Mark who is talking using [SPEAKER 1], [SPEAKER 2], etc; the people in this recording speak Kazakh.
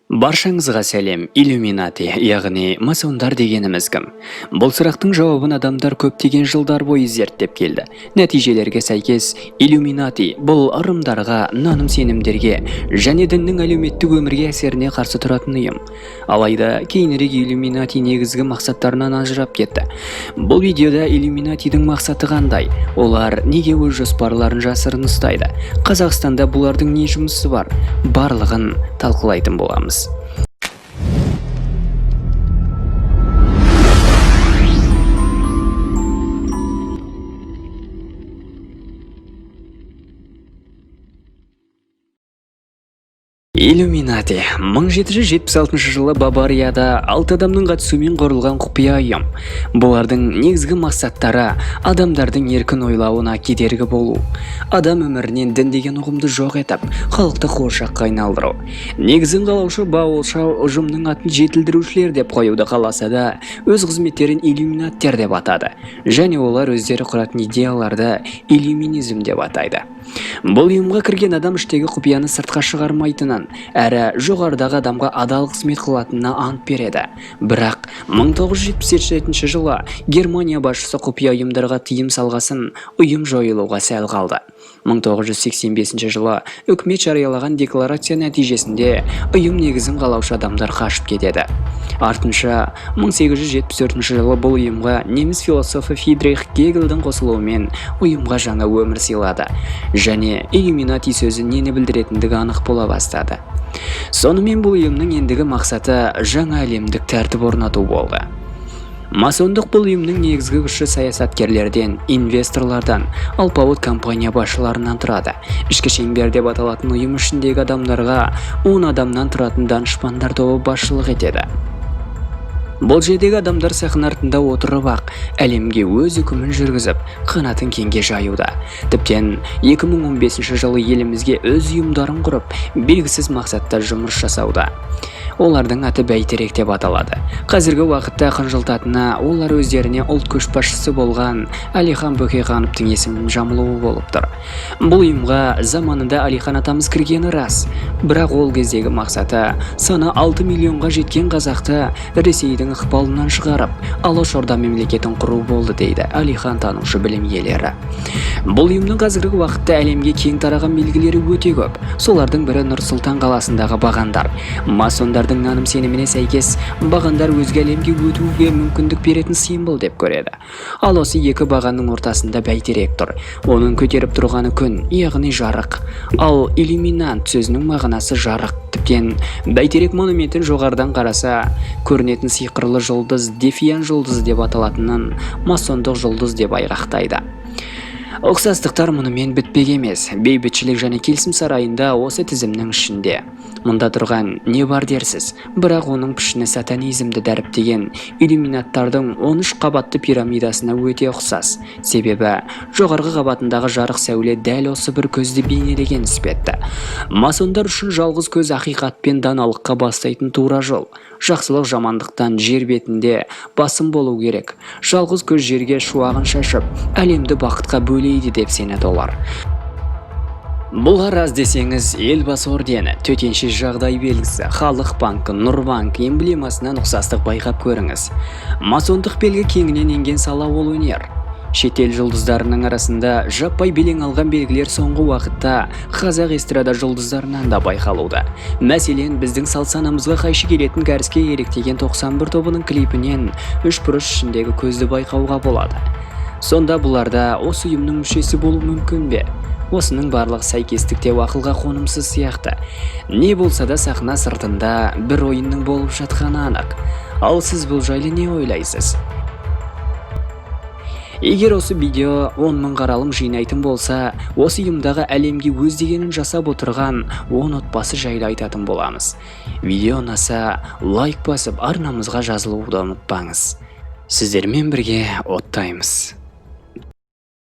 [SPEAKER 1] Баршаңызға сәлем, Иллюминати, яғни масондар дегеніміз кім? Бұл сұрақтың жауабын адамдар көптеген жылдар бойы зерттеп келді. Нәтижелерге сәйкес, Иллюминати бұл ырымдарға, наным-сенімдерге және діннің әлеуметтік өмірге әсеріне қарсы тұратын ұйым. Алайда кейінірек Иллюминати негізгі мақсаттарынан ажырап кетті. Бұл видеода Иллюминатидің мақсаты қандай? Олар неге өз жоспарларын жасырын ұстайды? Қазақстанда бұлардың не жұмысы бар? Барлығын талқылайтын боламыз. Иллюминати 1776 жылы Баварияда алты адамның қатысуымен құрылған құпия ұйым. Бұлардың негізгі мақсаттары адамдардың еркін ойлауына кедергі болу, адам өмірінен дін деген ұғымды жоқ етіп, халықты қуыршаққа айналдыру. Негізін қалаушы Баолшау ұжымның атын жетілдірушілер деп қоюды қаласа да, өз қызметтерін иллюминаттер деп атады. Және олар өздері құратын идеяларды иллюминизм деп атайды. Бұл ұйымға кірген адам іштегі құпияны сыртқа шығармайтынын, әрі жоғарыдағы адамға адал қызмет қылатынына ант береді. Бірақ 1977 жылы Германия басшысы құпия ұйымдарға тыйым салғасын, ұйым жойылуға сәл қалды. 1985 жылы үкімет жариялаған декларация нәтижесінде ұйым негізін қалаушы адамдар қашып кетеді. Артынша 1874 жылы бұл ұйымға неміс философы Фридрих Гегельдің қосылуымен ұйымға жаңа өмір сыйлады және иллюминати сөзі нені білдіретіндігі анық бола бастады. Сонымен бұл ұйымның ендігі мақсаты жаңа әлемдік тәртіп орнату болды. Масондық бұл ұйымның негізгі күші саясаткерлерден, инвесторлардан, алпауыт компания басшыларынан тұрады. Ішкі шеңбер деп аталатын ұйым ішіндегі адамдарға 10 адамнан тұратын данышпандар тобы басшылық етеді. Бұл жердегі адамдар сахна артында отырып-ақ әлемге өз үкімін жүргізіп, қанатын кеңге жаюда. Тіптен 2015 жылы елімізге өз ұйымдарын құрып, белгісіз мақсатта жұмыс жасауда. Олардың аты Бәйтерек деп аталады. Қазіргі уақытта қынжылтатыны олар өздеріне ұлт көшбасшысы болған Әлихан Бөкейхановтың есімін жамылуы болып тұр. Бұл ұйымға заманында Әлихан атамыз кіргені рас, бірақ ол кездегі мақсаты саны 6 миллионға жеткен қазақты Ресейдің ықпалынан шығарып, Алашорда мемлекетін құру болды дейді Әлихан танушы білім иелері. Бұл ұйымның қазіргі уақытта әлемге кең тараған белгілері өте көп. Солардың бірі Нұр-Сұлтан қаласындағы бағандар. Масондардың наным-сеніміне сәйкес, бағандар өзге әлемге өтуге мүмкіндік беретін символ деп көреді. Ал осы екі бағанның ортасында бәйтерек тұр. Оның көтеріп тұрғаны күн, яғни жарық. Ал иллюминант сөзінің мағынасы жарық. Тіптен бәйтерек монументін жоғарыдан қараса, көрінетін сиқырлы жұлдыз Дефиан жұлдызы деп аталатынын масондық жұлдыз деп айғақтайды. Ұқсастықтар мұнымен бітпек емес. Бейбітшілік және келісім сарайында осы тізімнің ішінде. Мұнда тұрған не бар дерсіз, бірақ оның пішіні сатанизмді дәріптеген иллюминаттардың 13 қабатты пирамидасына өте ұқсас. Себебі жоғарғы қабатындағы жарық сәуле дәл осы бір көзді бейнелеген іспетті. Масондар үшін жалғыз көз ақиқат пен даналыққа бастайтын тура жол. Жақсылық жамандықтан жер бетінде басым болу керек. Жалғыз көз жерге шуағын шашып, әлемді бақытқа бөлейді деп сенеді олар. Бұлар аз десеңіз, Елбасы ордені, төтенше жағдай белгісі, Халық банкі, Нұрбанк эмблемасынан ұқсастық байқап көріңіз. Масондық белгі кеңінен енген сала ол өнер. Шетел жұлдыздарының арасында жаппай белең алған белгілер соңғы уақытта қазақ эстрада жұлдыздарынан да байқалуда. Мәселен, біздің салт санамызға қайшы келетін кәріске еліктеген 91 тобының клипінен үш бұрыш ішіндегі көзді байқауға болады. Сонда бұларда осы ұйымның мүшесі болу мүмкін бе? Осының барлық сәйкестікте ақылға қонымсыз сияқты. Не болса да сахна сыртында бір ойынның болып жатқаны анық. Ал сіз бұл жайлы не ойлайсыз? Егер осы видео 10 мың қаралым жинайтын болса, осы ұйымдағы әлемге өз дегенін жасап отырған 10 отбасы жайлы айтатын боламыз. Видео ұнаса, лайк басып, арнамызға жазылуды ұмытпаңыз. Сіздермен бірге оттаймыз.